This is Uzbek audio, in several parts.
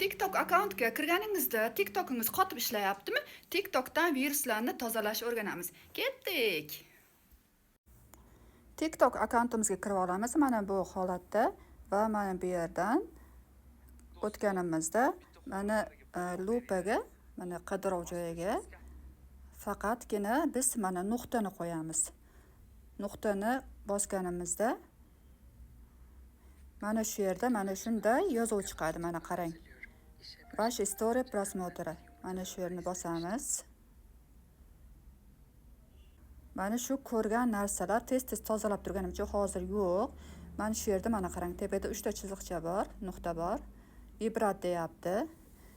TikTok akkauntga kirganingizda TikTokingiz qotib ishlayaptimi? TikTokdan viruslarni tozalashni o'rganamiz. Ketdik. TikTok akkauntimizga kirib olamiz mana bu holatda va mana bu yerdan o'tganimizda mana lupaga, mana qidiruv joyiga faqatgina biz mana nuqtani qo'yamiz. Nuqtani bosganimizda mana shu yerda mana shunday yozuv chiqadi. Mana qarang. Ваша история просмотра. Mana shu yerni bosamiz. Mana shu ko'rgan narsalar tez-tez tozalab turganim uchun hozir yo'q. Mana shu yerda, mana qarang, tepada 3 ta chiziqcha bor, nuqta bor. Выбрать deyapti.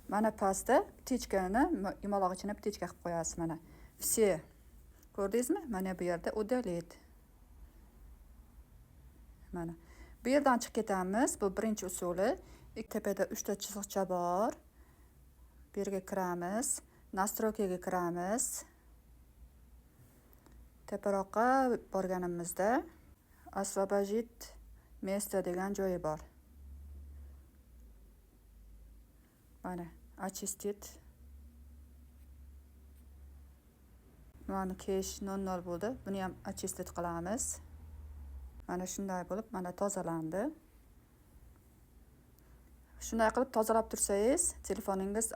Mana pastda птичка ni, yumaloq ichini птичка qilib qo'yasiz mana. Все. Ko'rdingizmi? Mana bu yerda удалить. Mana. Bu yerdan chiqib ketamiz. Bu birinchi usuli. Tepada 3 ta chiziqcha bor. Bu yerga kiramiz. Настройка ga kiramiz. Teparoqqa borganimizda освободить место degan joyi bor. Mana очистить. Mana kesh 00 bo'ldi. Buni ham очистить qilamiz. Mana shunday bo'lib, mana tozalandi. Shunday qilib tozalab tursangiz, telefoningiz,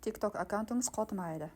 TikTok akkauntingiz qotmaydi.